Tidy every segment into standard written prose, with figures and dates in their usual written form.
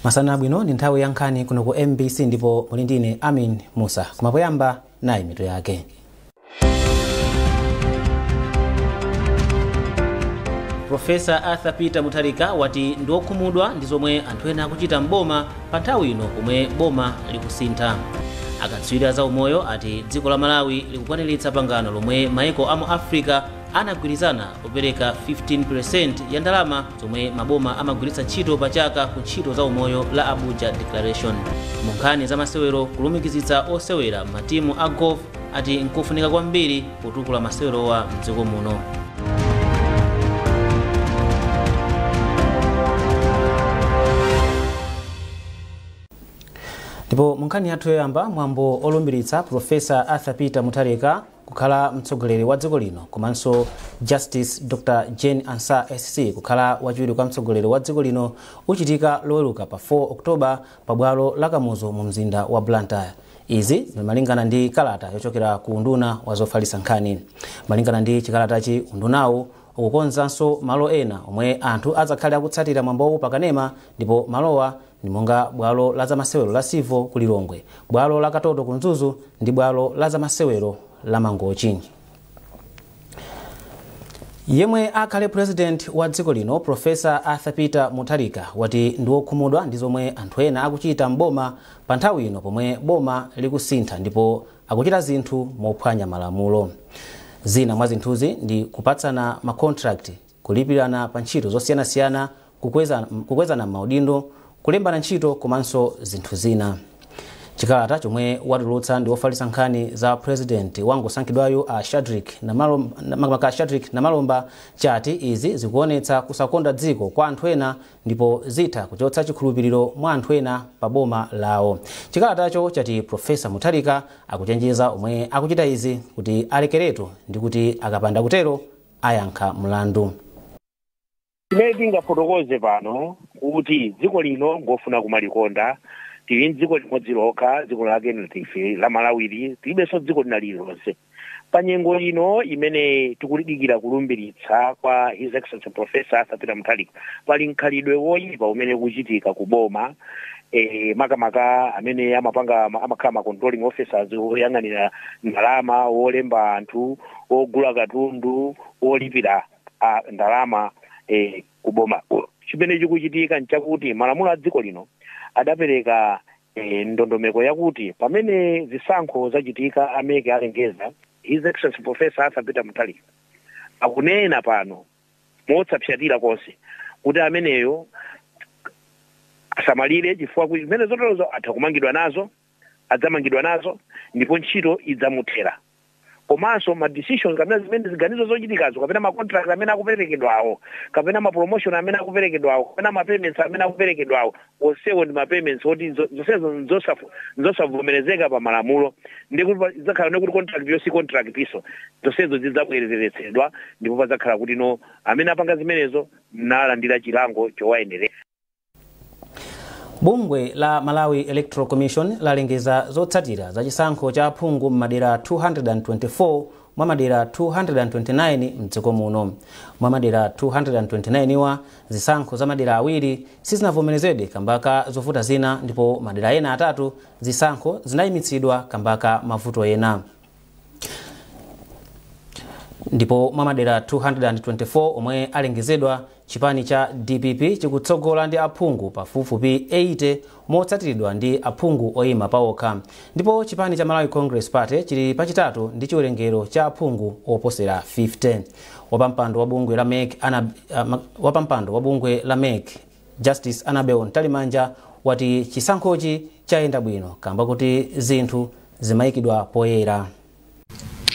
Masana abwino, ndi nthawi ya nkhani kuno ku MBC ndipo muli ndine Amin Musa. Koma poyamba, nayi mitu yake. Profesa Arthur Peter Mutharika wati ndi wokhumudwa ndi zomwe anthu ena akuchita mboma pa nthawi ino pomwe boma likusintha. Akatswiri za umoyo ati dziko la Malawi likukwaniritsa pangano lomwe maiko amu Africa anagwirizana kupereka 15% ya ndalama zomwe maboma amagwiritsa ntchito pa chaka ku ntchito za umoyo la Abuja Declaration. Mu nkhani za masewero, kulumikizitsa osewera matimu a golf ati nkofunika kwambiri potukula masewerowa mdziko muno. Ndipo mu nkhani yathu yoyamba, mwambo olumbiritsa Profesa Arthur Peter Mutharika kukhala mtsogoleri wa dziko lino komanso Justice Dr Jane Ansah SC kukhala wachiwiri kwa mtsogoleri wa dziko lino uchitika Loweruka pa 4 Oktoba pa bwalo la Kamuzu mu mzinda wa Blantyre. Izi zimalingana ndi kalata yochokera ku unduna wa zofalitsa nkhani. Malingana ndi chikalatachi, undunawu ukukonzanso malo ena omwe anthu adzakhale akutsatira mwambowu pakanema, ndipo malowa ndi monga bwalo la zamasewero la Civo ku Lilongwe, bwalo la Katoto ku Mzuzu ndi bwalo la zamasewero la Mangochi. Yemwe akhale president wa dziko lino, Profesa Arthur Peter Mutharika, wati ndi wokhumudwa ndi zomwe anthu ena akuchita mboma pa nthawi ino pomwe boma likusintha ndipo akuchita zinthu mophwanya malamulo. Zina mwa zinthuzi ndi kupatsana ma contract, kulipirana pa ntchito zosiyanasiyana, kukwezana maudindo, kulembana ntchito komanso zinthu zina. Chikalata chomwe watulutsa ndi wofalitsa nkhani za president wangosankhidwayo a Shadric Namalomba chati izi zikuonetsa kusakonda dziko kwa anthu ena ndipo zitha kuchotsa chikhulupiriro mwa anthu ena pa boma lawo. Chikalatacho chati Profesa Mutharika akuchenjeza omwe akuchita izi kuti alekeretu ndi kuti akapanda kutero ayankha mlandu. Chimene tingafotokoze pano kuti dziko lino ngofuna kumalikonda. Tili dziko limodzi lokha, dziko lake ndife la Malawiri, tilibenso dziko lina lililonse. Pa nyengo ino imene tikulidikira kulumbiritsa kwa His Excellency Professor Arthur Peter Mutharika, pali mkhalidwe woyipa umene kuchitika ku boma, makamaka amene amapanga, amakhala ma controlling officers, oyang'anira ndalama, wolemba anthu, ogula katundu, olipira ndalama kuboma. Chimene chikuchitika nchakuti malamulo a dziko lino adapereka ndondomeko yakuti pamene zisankho zachitika, a MEC alengeza, His Excellency Professor Arthur Peter Mutharika akunena pano motsapsatira konse kuti ameneyo asamalire, chifukwa kuti zimene zoterozo atha kumangidwa nazo, adzamangidwa nazo ndipo ntchito idzamuthera. Komanso ma decisions kapena zimene ziganizo zochitikazo kapena ma contract amene akuperekedwawo kapena ma promotion amene akuperekedwawo kapena ma payments amene akuperekedwawo, onsewo ndi ma payments oti zonsezo nzosavomerezeka pa malamulo. Ndikuti idzakhala ndikuti contract yonse, contract iso, zonsezo zidzabwereretsedwa ndipo padzakhala kuti no, amene apanga zimenezo nalandira chilango chowayenerera. Bungwe la Malawi Electoral Commission lalengeza zotsatira za chisankho cha aphungu m'madera 224 mwa madera 229 mdziko muno. Mwa madera 229 wa, zisankho za madera awiri sizinavomerezedwe kambaka zovuta zina, ndipo madera ena atatu zisankho zinayimitsidwa kambaka mavuto ena. Ndipo mwa madera 224 omwe alengezedwa, chipani cha DPP chikutsogola ndi aphungu pafupifupi 80 motsatiridwa ndi aphungu oyima paokha, ndipo chipani cha Malawi Congress Party chili pachitatu ndi chiwerengero cha aphungu oposera 50. Wapampando wa bungwe la MEC, Justice Annabel Mtalimanja, wati chisankhochi chayenda bwino kamba kuti zinthu zimayikidwa poyera.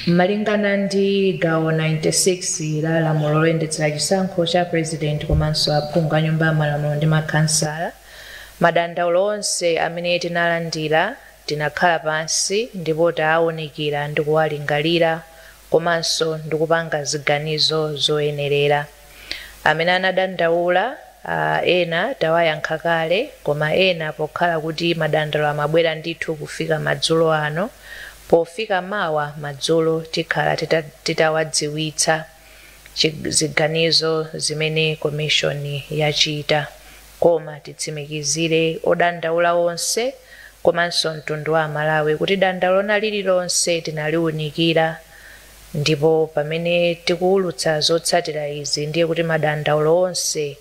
Malingana ndi gawo 96 la lamulo loyendetsera chisankho cha president komanso aphungu a Nyumba ya Malamulo ndi makhansala, madandaulo onse amene tinalandira tinakhala pansi ndipo taawunikira ndi kuwalingalira komanso ndi kupanga ziganizo zoyenerera. Amene anadandaula, ena tawayankha kale, koma ena pokhala kuti madandaulo amabwera ndithu kufika madzulo ano, pofika mawa madzulo tikhala titawadziwitsa ziganizo zimene commission yachita. Koma titsimikizire odandaula onse komanso mtundu wa Malawi kuti dandaulo na lililonse tinaliwunikira, ndipo pamene tikuwulutsa zotsatira izi ndiye kuti madandaulo onse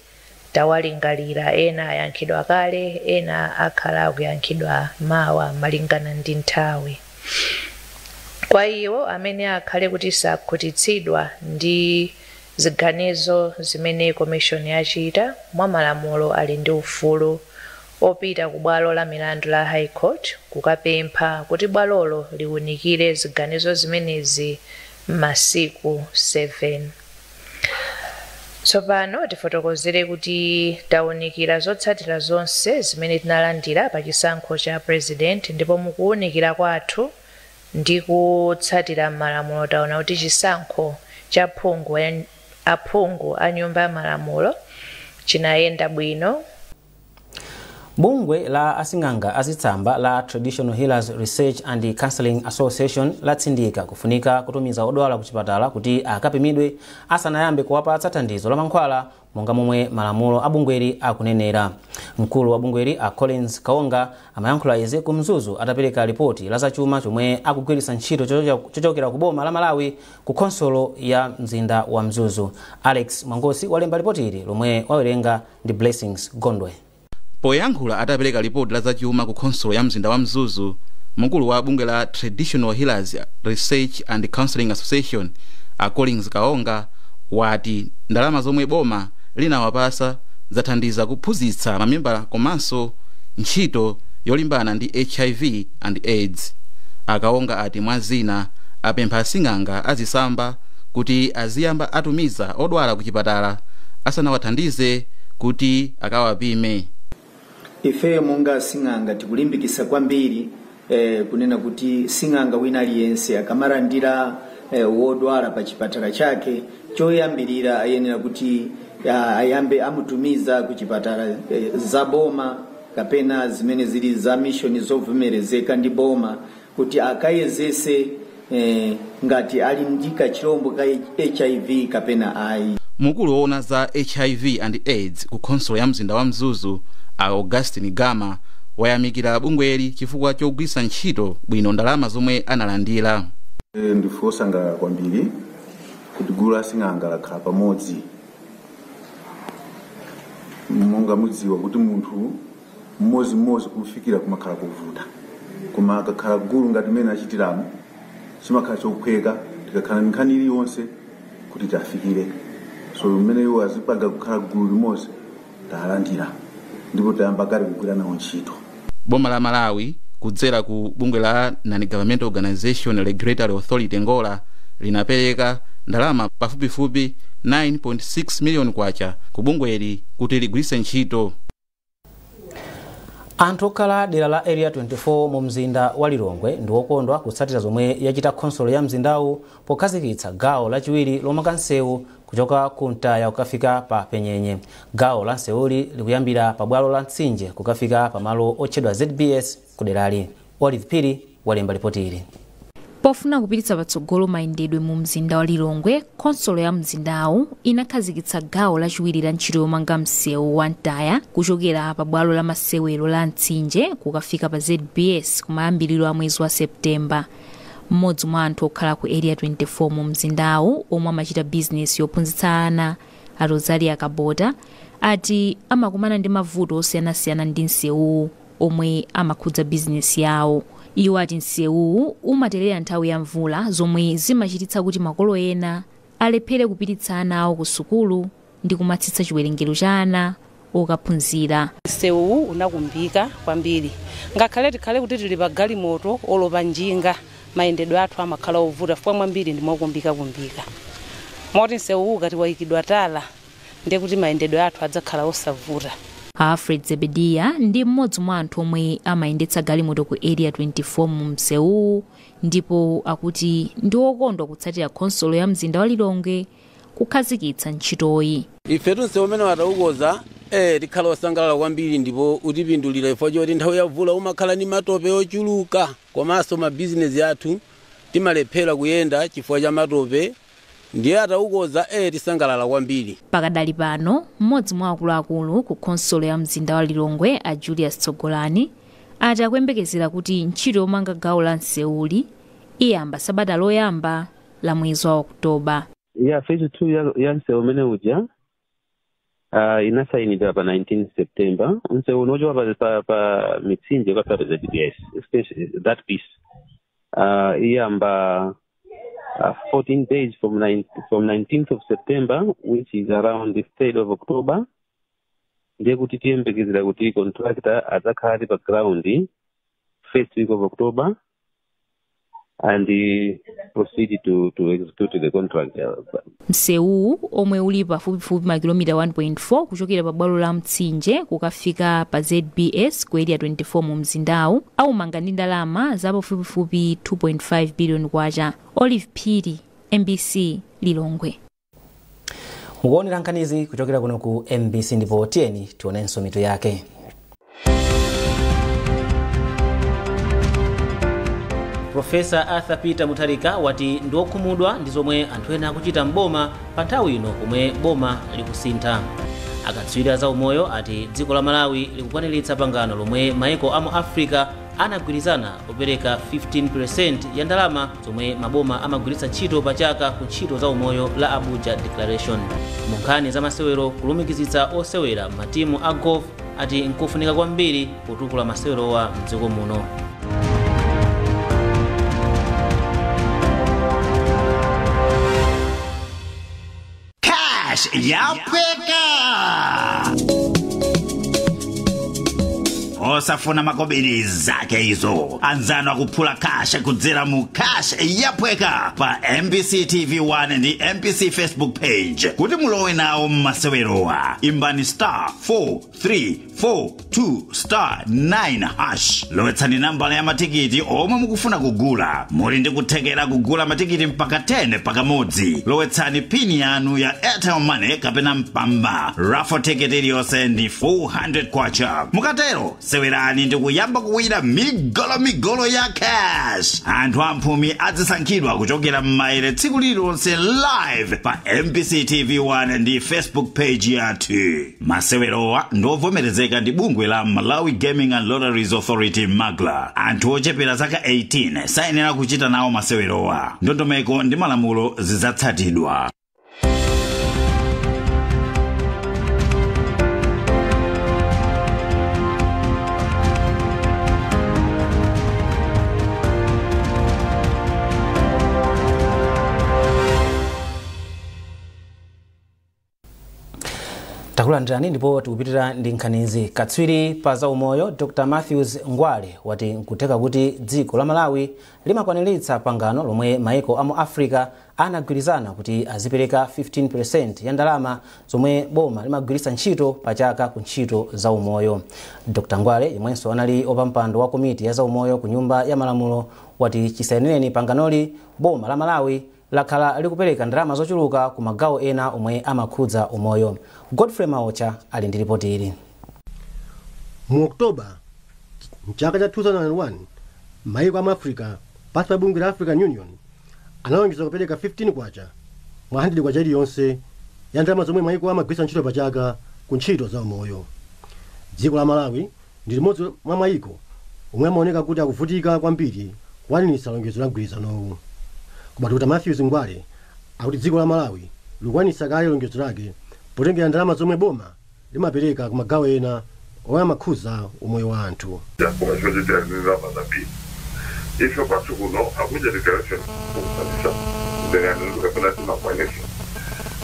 tawalingalira. Ena ayankhidwa kale, ena akhala akuyankhidwa mawa malingana ndi nthawi. Kwa iwo amene akhale kuti sakhutitsidwa ndi ziganizo zimene komishoni yachita, mwa malamulo ali ndi ufulu opita ku bwalo la milandu la High Court kukapempha kuti bwalolo liwunikire ziganizo zimenezi m'masiku 7. Tsopano tifotokozere kuti tawunikira zotsatira zonse zimene tinalandira pa chisankho cha president, ndipo mukuwunikira kwathu ndi kutsatira malamulo taona kuti chisankho cha aphungu a nyumba ya malamulo chinayenda bwino. Bungwe la asing'anga azitsamba la Traditional Healers Research and Counseling Association latsindika kufunika kutumiza odwala ku chipatala kuti akapimidwe asanayambe kuwapatsa thandizo la mankhwala, monga momwe malamulo a bungweli akunenera. Mkulu wa bungweli a Collins Kaonga amayankhula izi ku Mzuzu atapereka ripoti la zachuma chomwe akugwiritsa ntchito chochokera ku boma la Malawi ku khonsolo ya mzinda wa Mzuzu. Alex Mwangosi walemba ripoti ili lomwe wawerenga ndi Blessings Gondwe. Poyankhula atapereka ripoti la zachuma ku khonsolo ya mzinda wa Mzuzu, mkulu wa bungwe la Traditional Healers Research and Counseling Association a Collins Kaonga wati ndalama zomwe boma linawapasa zathandiza kuphunzitsa mamembala komanso ntchito yolimbana ndi HIV and AIDS. Akaonga ati mwa zina apempha asing'anga azisamba kuti aziyamba atumiza odwala ku chipatala asanawathandize kuti akawapime. Ife monga sing'anga tikulimbikisa kwambiri kunena kuti sing'anga wina aliyense akamalandira wodwala pa chipatala chake, choyambirira ayenera kuti ayambe amutumiza ku chipatala za boma kapena zimene zili za mishoni zovomerezeka ndi boma kuti akayezese ngati ali ndi kachilombo ka HIV kapena ayi. Mkulu woona za HIV and AIDS ku khonsolo ya mzinda wa Mzuzu a Augustine Gama wayamikira bungweli chifukwa chogwiritsa ntchito bwino ndalama zomwe analandira. Ndife osangalala kwambiri kuti gulu la sing'anga lakhala pamodzi. Monga mudziwa kuti munthu mmodzi kumfikira kumakhala kuvuta, koma akakhala gulu ngati mmene achitiramo chimakhala chophweka, tikakhala nkhani iliyonse kuti tiafikire. So mmene iwo azipanga kukhala gulu limodzi talandira ndipo tayamba kale kugwira nawo ntchito. Boma la Malawi kudzera ku bungwe la Non-Governmental Organization Regulatory Authority NGORA linapereka ndalama pafupifupi 9.6 miliyoni kwacha ku bungweli kuti ligwiritse ntchito. Anthu okhala dera la Area 24 mu mzinda wa Lilongwe ndi okondwa kutsatira zomwe yachita khonsolo ya mzindawu pokhazikitsa gawo lachiwiri lomanga nsewu kuchoka ku Mtaya kukafika pa Penyenye. Gawo la nsewuli likuyambira pa bwalo la Mtsinje kukafika pamalo otchedwa ZBS ku derali. Olive Phiri walemba ripoti ili. Pofuna kupititsa patsogolo mayendedwe mu mzinda wa Lilongwe, khonsolo ya mzindawu inakhazikitsa gawo lachiwiri la ntchito yomanga msewu wa Mtaya kuchokera pa bwalo la masewero la Mtsinje kukafika pa ZBS kumayambiriro a mwezi wa Septemba. Mmodzi mwa anthu okhala ku Area 24 mu mzindawu omwe amachita bizinesi yophunzitsa ana, a Rosalia Kabota, ati amakumana ndi mavuto osiyanasiyana ndi msewuwu omwe amakhudza bizinesi yawo. Iwo ati msewuwu umaterera nthawi ya mvula zomwe zimachititsa kuti makolo ena alephere kupititsa ana awo ku sukulu ndi kumatsitsa chiwerengero cha ana okaphunzira. Msewuwu unakumbika kwambiri, ngakhale tikhale kuti tili pa galimoto olopa njinga, mayendedwe athu amakhala ovuta fwa mwambiri ndi mwakumbika-kumbika. Moti msewuwu ukati wayikidwa tala ndiye kuti mayendedwe athu adzakhala osavuta. Alfred Zebedia ndi mmodzi mwa anthu omwe amayendetsa galimoto ku Area 24 mu msewuwu, ndipo akuti ndi wokondwa kutsatira khonsolo ya mzinda wa Lilongwe kukhazikitsa ntchitoyi. Ifetu msewu umene wataukoza tikhala osangalala kwambiri ndipo utipindulira ifo choti nthawi ya mvula umakhala ndi matope ochuluka, komanso mabizinesi athu timalephera kuyenda chifukwa cha matope. Ndiye ataukoza tisangalala kwambiri. Pakadali pano, mmodzi mwa akuluakulu ku khonsolo ya mzinda wa Lilongwe, a Julius Tsogolani, ati akuyembekezera kuti ntchito yomanga gawo la msewuli iyamba sabata loyamba la mwezi wa Okutoba. Ya phase 2 ya msewu umene uja inasayinidwa pa 19 September. Msewu unochoka pa mitsinje ukafika pa ZBS, that piece iyamba 14 days from 19th of September, which is around the 3rd of October. Ndiye kuti tiyembekezera kuti contractor adzakhala pa ground first week of October and proceed to execute the contract. Msewuwu omwe uli pafupifupi makilomita 1.4 kuchokera pa bwalo la mtsinje kukafika pa ZBS ku Area 24 mu mzindawu aumanga ndi ndalama za pafupifupi 2.5 billion kwacha. Olive Phiri, MBC, Lilongwe. Mukuonera nkhanizi kuchokera kuno ku MBC, ndipo tiyeni tionenso mitu yake. Profesa Arthur Peter Mutharika wati ndi okhumudwa ndi zomwe anthu ena akuchita mboma pa nthawi ino pomwe boma likusintha. Akatswiri za umoyo ati dziko la Malawi likukwaniritsa pangano lomwe maiko amu Africa anagwirizana kupereka 15% ya ndalama zomwe maboma amagwiritsa ntchito pa chaka ku ntchito za umoyo la Abuja Declaration. Mu nkhani za masewero, kulumikizitsa osewera matimu a golf ati nkofunika kwambiri potukula masewerowa mdziko muno. Cash yapweka, osafuna makobiri zake izo. Anzano akuphula cash kudzera mu Cash Yapweka pa MBC TV 1 ndi MBC Facebook page. Kuti mulowe nawo mmasewerowa, imbani star 4342 star 9 hash, lowetsani nambala ya matikiti omwe mukufuna kugula. Muli ndi kuthekera kugula matikiti mpaka 10 pakamodzi. Lowetsani pini yanu ya Airtel Money kapena Mpamba. Raffle ticket iliyonse ndi 400 kwacha. Mukatero sewerani ndi kuyamba kuwina migolo ya cash. Anthu amphumi azisankhidwa kuchokera m'maere tsiku lililonse live pa MBC TV 1 ndi Facebook page yathu. Masewerowa ndovomerezeka ndi bungwe la Malawi Gaming and Lotteries Authority, MAGLA. Anthu ochepera zaka 18 sayenera kuchita nawo masewerowa. Ndondomeko ndi malamulo zidzatsatidwa. Takulandirani ndipo tikupitira ndi nkhanizi. Katswiri pa za umoyo Dr. Matthews Ngwale wati nkutheka kuti dziko la Malawi limakwaniritsa pangano lomwe maiko amu Africa anagwirizana kuti azipereka 15% ya ndalama zomwe boma limagwiritsa ntchito pa chaka ku ntchito za umoyo. Dr. Ngwale, yemwenso anali opampando wa komiti ya za umoyo ku nyumba ya malamulo, wati chisainireni panganoli boma la Malawi lakhala likupereka ndalama zochuluka ku magawo ena omwe amakhudza umoyo. Godfrey Maocha ali ndi ripoti ili. Mu Oktoba mchaka cha 2001, maiko amu Africa pansi pa bungwe la African Union analonjeza kupereka 15 kwacha mwa 100 kwacha iliyonse ya ndalama zomwe maiko amagwiritsa ntchito pa chaka ku ntchito za umoyo. Dziko la Malawi ndi limodzi mwa maiko omwe amaoneka kuti akuvutika kwambiri kukwaniritsa lonjezo la mgwirizanowu. Koma Dr. Matthews Ngwale akuti dziko la Malawi likukwanitsa kale lonjezo lake potengera ndalama zomwe boma limapereka ku magawo ena omwe amakhudza umoyo wa anthu. Ife kwathu kuno Abuja Declaration kufanisa ndinganizikapena timakwanisa,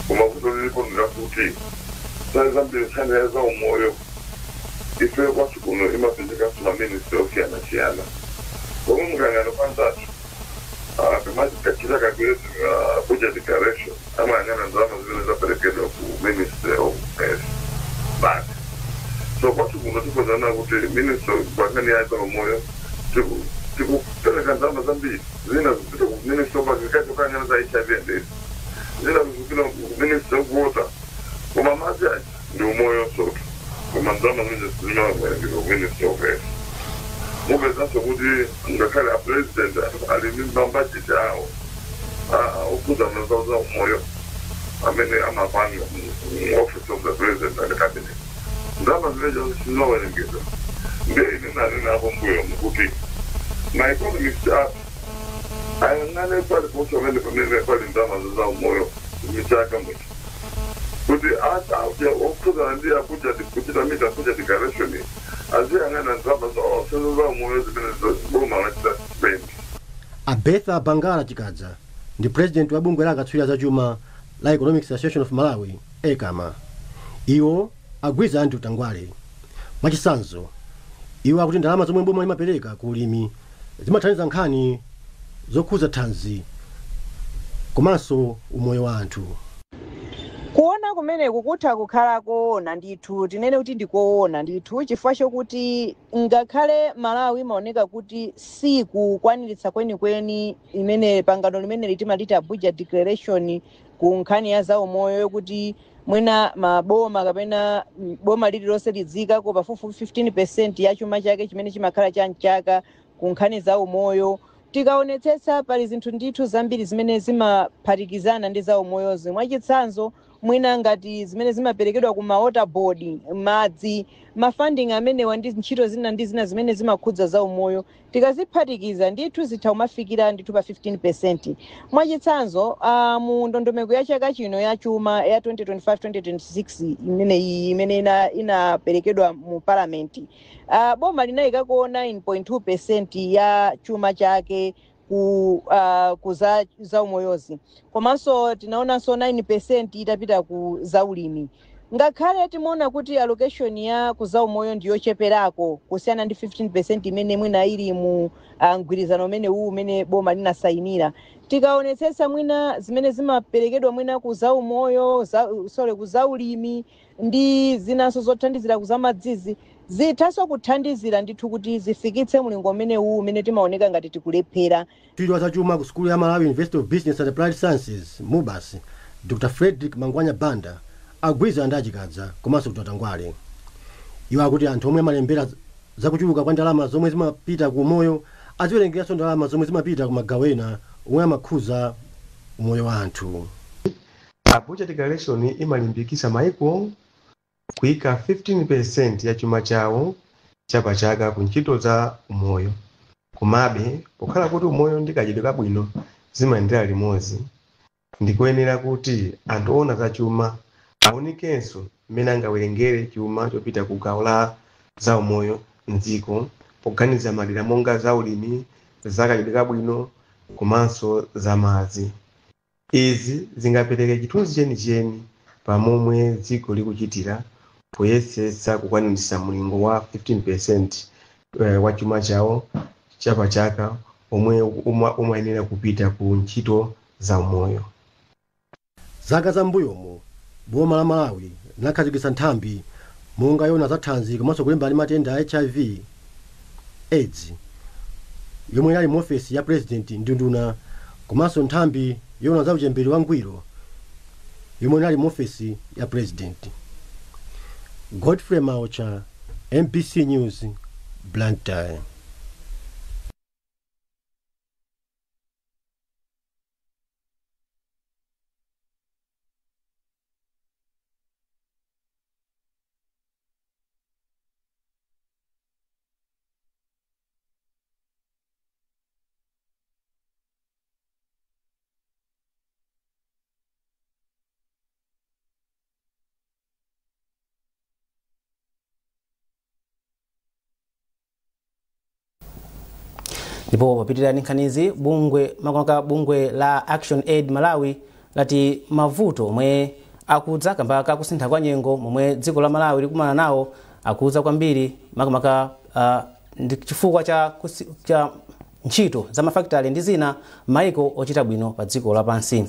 koma vuto lilipo ndirakuti zambiri nkhani za umoyo ife kwathu kuno imapezeka maministry osiyana-siyana, komwe mukangano kwanzathu kachita calculation Abuja Declaration amayang'ana ndalama zimene zaperekedwa ku Ministry of Health basi. So kwathu kuno tikozana kuti ministry pankhani ya za umoyo tikupereka ndalama zambiri, zina zipita ku Ministry of Agriculture kuyang'ana za HIV and AIDS, zina zipita ku Ministry of Water, koma madzi aja ndi umoyo soto, koma ndalama zimene zimawerengedwa ku Ministry of Health. Mupezanso kuti ngakhale a president ali ndi mabajeti awo, Okhudzana za umoyo amene amapanga mu Office of the President and Cabinet, ndalama zimenezo sizimawerengedwa. Ndiye ine nanenapo mbuyo mukuti ma economist athu ayang'ane paliponse pamene pali ndalama za umoyo michaka mwichi, kuti okhudzana ndi Abuja, kuchita meet Abuja Declaration, aziyang'ana ndalama zonse za umoyo zimene boma lachita spend. Abetha Bangala Chikadza ndi president wa bungwe la akatswiri zachuma la Economics Association of Malawi, ECAMA. Iwo agwiza anthu tangwale. Mwachitsanzo, iwo akuti ndalama zomwe boma limapereka ku ulimi zimathandiza nkhani zokhuza thanzi komanso umoyo wa anthu. Kuona kumeneku kutha kukhala koona ndithu, tinene kuti ndikoona ndithu, chifukwa chokuti ngakhale Malawi imaoneka kuti sikukwaniritsa kwenikweni imene pangano limene litimati Abuja Declaration ku nkhani ya zaumoyo, yokuti mwina maboma kapena boma lililonse lidzikako pafupifupi 15% ya chuma chake chimene chimakhala cha mchaka ku nkhani za umoyo. Tikaonetsetsa, pali zinthu ndithu zambiri zimene zimaphatikizana ndi zaumoyozi. Mwachitsanzo, mwina ngati zimene zimaperekedwa ku ma water board, madzi, ma funding amenewa ndi ntchito zina ndi zina zimene zimakhudza zaumoyo, tikaziphatikiza ndithu zitha kumafikira ndithu pa 15%. Mwachitsanzo, mu ndondomeko ya chaka chino ya chuma ya 2025-2026 imene iyi imene inaperekedwa mu palamenti, boma linayikako 9.2% ya chuma chake ku za umoyozi, komanso tinaonanso 9% itapita ku zaulimi. Ngakhale timaona kuti allocation ya ku zaumoyo ndiyocheperako kusiyana ndi 15% imene mwina ili mu mgwirizano umene uwu umene boma linasayinira, tikaonetsetsa mwina zimene zimaperekedwa mwina ku zaumoyo sorry, ku zaulimi ndi zinanso zothandizira ku zamadzizi, zithanso kuthandizira ndithu kuti zifikitse mlingo umene uwu umene timaoneka ngati tikulephera. Katswiri wa zachuma ku sukulu ya Malawi University of Business and Applied Sciences, MUBAS, Dr Frederick Mangwanya Banda agwiza ndi Achikadza komanso Dr Tangwale. Iwo akuti anthu omwe amalembera zakuchuluka kwa ndalama zomwe zimapita ku umoyo aziwerengeranso ndalama zomwe zimapita ku magawo ena omwe amakhuza umoyo wa anthu. Abuja Declaration imalimbikitsa maiko kuyika 15% ya chuma chawo chapachaka ku ntchito za umoyo. Komabe, pokhala kuti umoyo ndi kadyedwe kabwino zimayendera limodzi, ndikuyenera kuti anthu oona za chuma aunikenso mmene angawerengere chuma chopita ku gawo la za umoyo mdziko, poganiza madera monga za ulimi, za kadyedwe kabwino komanso za madzi. Izi zingapereke chithunzi chenicheni pamomwe dziko likuchitira poyesetsa kukwaniritsa mlingo wa 15% wa chuma chawo chapachaka omwe umayenera kupita ku ntchito za umoyo. Zaka zam'mbuyomo, boma la Malawi linakhazikitsa nthambi monga yoona za thanzi komanso kulimbana ndi matenda a HIV AIDS, yomwe inali mu ofesi ya president ndi nduna, komanso nthambi yoona za uchembere wangwiro, yomwe inali mu ofesi ya president. Godfrey Maocha, MBC News, Blantyre. Ndipo popitirira nkhanizi, bungwe, makamaka bungwe la Action Aid Malawi, lati mavuto omwe akudza kamba kakusintha kwa nyengo momwe dziko la Malawi likumana nawo akudza kwambiri makamaka ndi chifukwa cha ntchito za mafakitale ndi zina maiko ochita bwino pa dziko lapansi.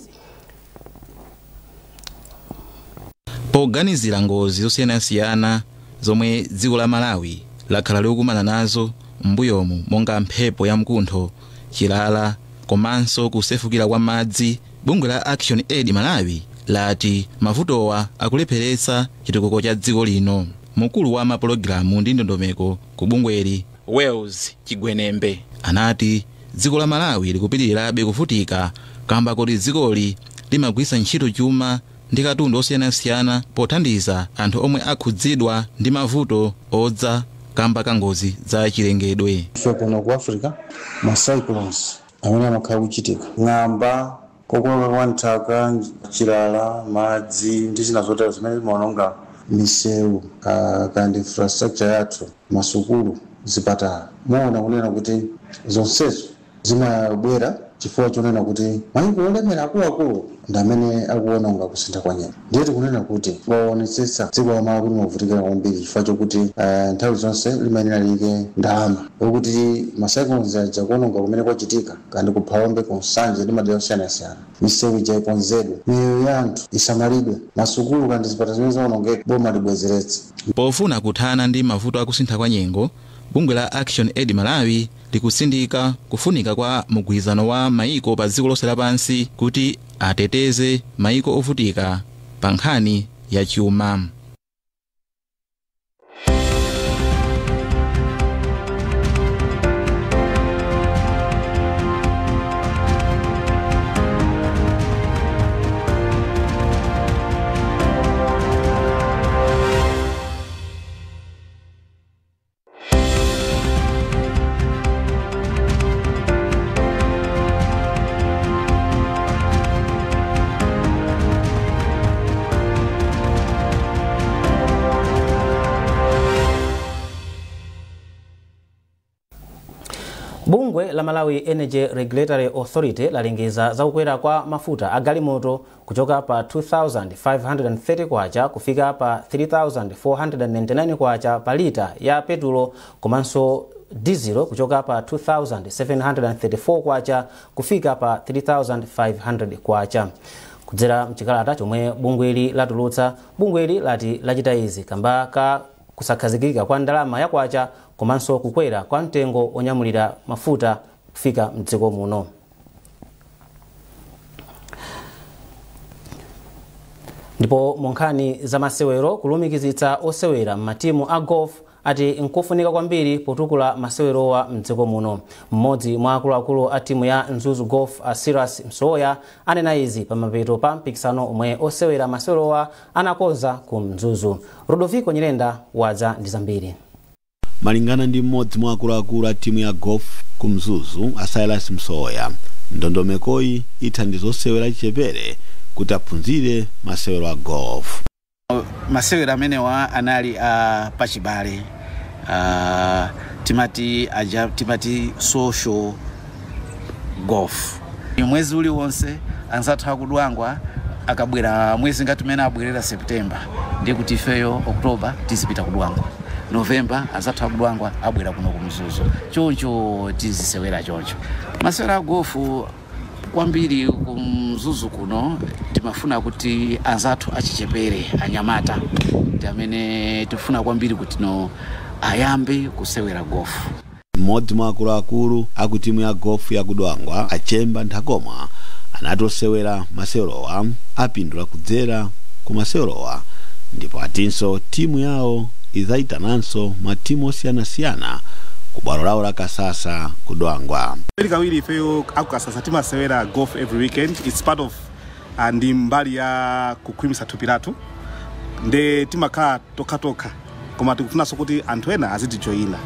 Poganizira ngozi zosiyanasiyana zomwe dziko la Malawi lakhala likukumana nazo m'mbuyomu, monga mphepo ya mkuntho, chilala komanso kusefukira kwa madzi, bungwe la Action Aid Malawi lati mavutowa akulepheretsa chitukuko cha dziko lino. Mkulu wa mapulogalamu ndi ndondomeko ku bungweli, Wales Chigwenembe, anati dziko la Malawi likupitirirabe kuvutika. Kamba kuti dzikoli limagwiritsa ntchito chuma ndi katundu osiyanasiyana pothandiza anthu omwe akhudzidwa ndi mavuto odza kamba ka ngozi za chilengedwe. Ife kuno ku Africa, ma cyclones amene amakhala kuchitika, ng'amba, kokoloka kwa nthaka, chilala, madzi ndi zina zotero zimene zimaononga misewu kandi infrastructure yathu, masukulu, zipatala, muona kunena kuti zonsezo zimabwera chifukwa chonena kuti mayiko olemera akuluakulu ndi amene akuononga kusintha kwa nyengo. Ndiye tikunena kuti waonetsetsa dziko la Malawi limavutikira kwambiri chifukwa chokuti nthawi zonse limayenera liyike ndalama yokuti ma cyclones aja kuononga kumene kwachitika kandi kuphalombe, kunsanje ndi madera osiyanasiyana, misewu ija ikonzedwe, miyoyo ya anthu isamalidwe, masukulu kandi zipatala zimene zaonongeka boma libwezeretse. Pofuna kuthana ndi mavuto akusintha kwa nyengo, bungwe la Action Aid Malawi likutsindika kufunika kwa mgwirizano wa maiko pa dziko lonse lapansi kuti ateteze maiko ovutika pa nkhani ya chuma. Bungwe la Malawi Energy Regulatory Authority lalengeza zakukwera kwa mafuta a galimoto kuchoka pa 2530 kwacha kufika pa 3499 kwacha pa lita ya petulo, komanso dizelo kuchoka pa 2734 kwacha kufika pa 3500 kwacha. Kudzera mchikalata chomwe bungweli latulutsa, bungweli lati lachita izi kamba ka kusakhazikika kwa ndalama ya kwacha komanso kukwera kwa mtengo onyamulira mafuta kufika mdziko muno. Ndipo mu nkhani za masewero, kulumikizitsa osewera m'matimu a golf ati nkofunika kwambiri potukula masewerowa mdziko muno. Mmodzi mwa akuluakulu a timu ya Mzuzu Golf, a Silas Msoya, anena izi pamapeto pa mpikisano omwe osewera masewerowa anakonza ku Mzuzu. Rodoviko Nyirenda wadza ndi zambiri. Malingana ndi mmodzi mwa akuluakulu a timu ya golf ku Mzuzu, a Silas Msoya, ndondomekoyi ithandiza osewera chichepere kuti aphunzire masewero a golf. Masewero amenewa anali a pachibale, timati aja timati social golf. Mwezi uliwonse anzathu akudwangwa akabwera mwezi ngati umene abwerera September, ndiye kuti ifeyo October tizipita kudwangwa, November anzathu akudwangwa abwera kuno ku Mzuzu, choncho tizisewera choncho masewero a gofu kwambiri ku Mzuzu kuno. Timafuna kuti anzathu achichepere, anyamata, ndi amene tifuna kwambiri kuti no ayambe kusewera gofu. Mmodzi mwa akuluakulu aku timu ya golf ya kudwangwa, Achemba Nthakoma, anati osewera masewerowa apindula kudzera ku masewerowa, ndipo atinso timu yawo idzayitananso matimu osiyanasiyana ku bwalo lawo la Kasasa kudwangwa. Kawiri ifeyo akukasasa timasewera golf every weekend. It's part of ndi mbali ya kukhwimitsa thupi lathu, nde timakhala tokhatokha, koma tikufunanso kuti anthu ena azitijoyina.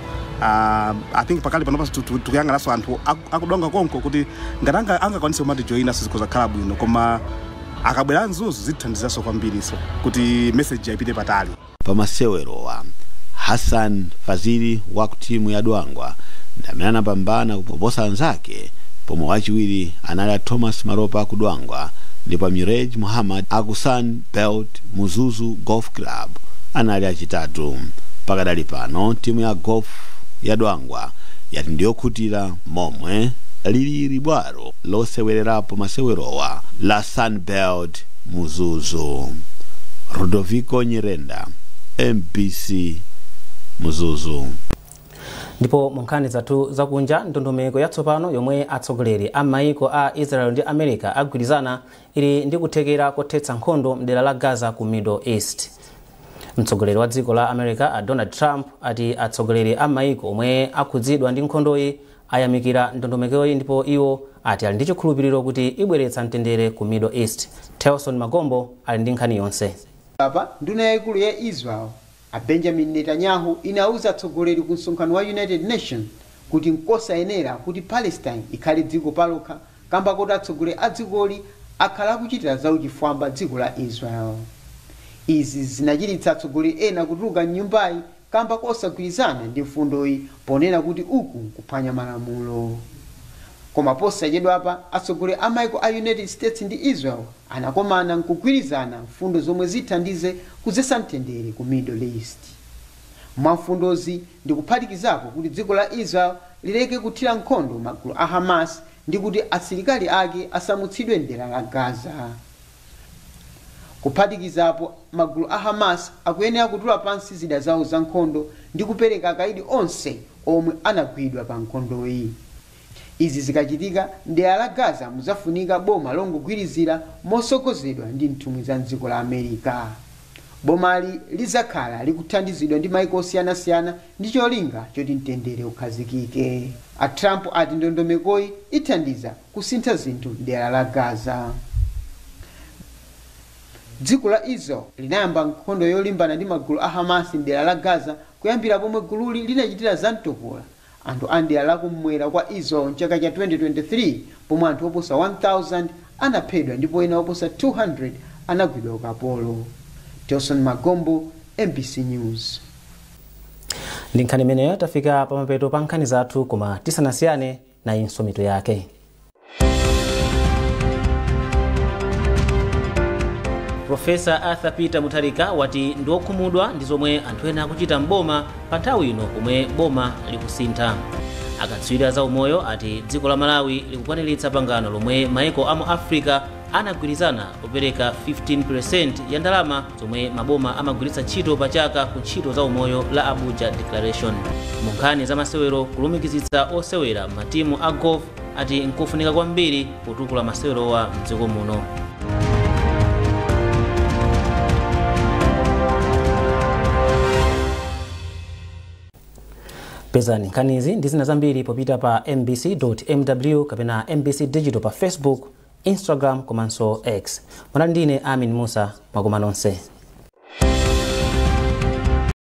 I think pakali panopa tikuyang'ananso anthu akudwangwa konko kuti ngati angakwanise kumatijoyina, sizikuzakhala bwino, koma akabwera Mzuzu zitithandizanso kwambiriso kuti message ipite patali. Pamasewerowa, Hassan Fazili wa ku timu ya Dwangwa ndi amene anapambana kuposa anzake, pomwe wachiwiri anali a Thomas Maropa ku Dwangwa, ndipo Mirej Muhammad aku Sun Belt Mzuzu Golf Club anali achitatu. Pakadali pano timu ya golf ya Dwangwa yati ndiyokhutira momwe lilili bwalo losewererapo masewerowa la Sunbelt Mzuzu. Rodoviko Nyirenda, MBC, Mzuzu. Ndipo mu nkhani zathu zakunja, ndondomeko yatsopano yomwe atsogoleri a maiko a Israel ndi America agwirizana ili ndi kuthekera kothetsa nkhondo mdera la Gaza ku Middle East. Mtsogoleri wa dziko la America, a Donald Trump, ati atsogoleri a maiko omwe akhudzidwa ndi nkhondoyi ayamikira ndondomekoyi ndipo iwo ati ali ndi chikhulupiriro kuti ibweretsa mtendere ku Middle East. Telson Magombo ali ndi nkhani yonse. Apa nduna yayikulu ya Israel a Benjamin Netanyahu inauza atsogoleri ku msonkhano wa United Nations kuti nkosayenera kuti Palestine ikhale dziko palokha kamba koti atsogoleri a dzikoli akhala akuchitira zauchifwamba dziko la Israel. Izi zinachititsa atsogoleri ena kutuluka mnyumbayi kamba kosagwirizana ndi mfundoyi ponena kuti uku nkuphwanya malamulo. Koma posachedwapa atsogoleri a maiko a United States ndi Israel anakomana nkugwirizana mfundo zomwe zithandize kudzetsa mtendere ku Middle East. Mwamfundozi ndikuphatikizapo kuti dziko la Israel lileke kuthira nkhondo magulu a Hamas ndi kuti asilikali ake asamutsidwe mdera la Gaza. Kuphatikizapo magulu a Hamas akuyenera kutula pansi zida zawo za nkhondo ndi kupereka akaidi onse omwe anagwidwa pa nkhondoyi. Izi zikachitika mdera la Gaza muzafunika boma longogwirizira mosogozedwa ndi nthumwi za dziko la America. Bomali lizakhala likuthandizidwa ndi maiko osiyanasiyana ndi cholinga choti mtendere ukhazikike. A Trump ati ndondomekoyi ithandiza kusintha zinthu mdera la Gaza. Dziko la Israel linayamba nkhondo yolimbana ndi magulu a Hamas mdera la Gaza kuyambira pomwe gululi linachitira zamtopola anthu a mdera lakummwera kwa Israel mchaka cha 2023 pomwe anthu oposa 1000 anaphedwa ndipo ena oposa 200 anagwidwa ukapolo. Telson Magombo, MBC News. Ndi nkhani imeneyo tafika pamapeto pa nkhani zathu, koma tisanasiyane nayinso mitu yake. Profesa Arthur Peter Mutharika wati ndi wokhumudwa ndi zomwe anthu ena akuchita mboma pa nthawi ino pomwe boma likusintha. Akatswiri za umoyo ati dziko la Malawi likukwaniritsa pangano lomwe maiko amu Africa anagwirizana kupereka 15% ya ndalama zomwe maboma amagwiritsa ntchito pa chaka ku ntchito za umoyo la Abuja Declaration. Mu nkhani za masewero, kulumikizitsa osewera matimu a golf ati nkofunika kwambiri potukula masewerowa mdziko muno. Pezani nkhanizi ndi zina zambiri popita pa mbc.mw kapena MBC Digital pa Facebook, Instagram komanso X. Munali ndine Amin Musa, mwakoma nonse.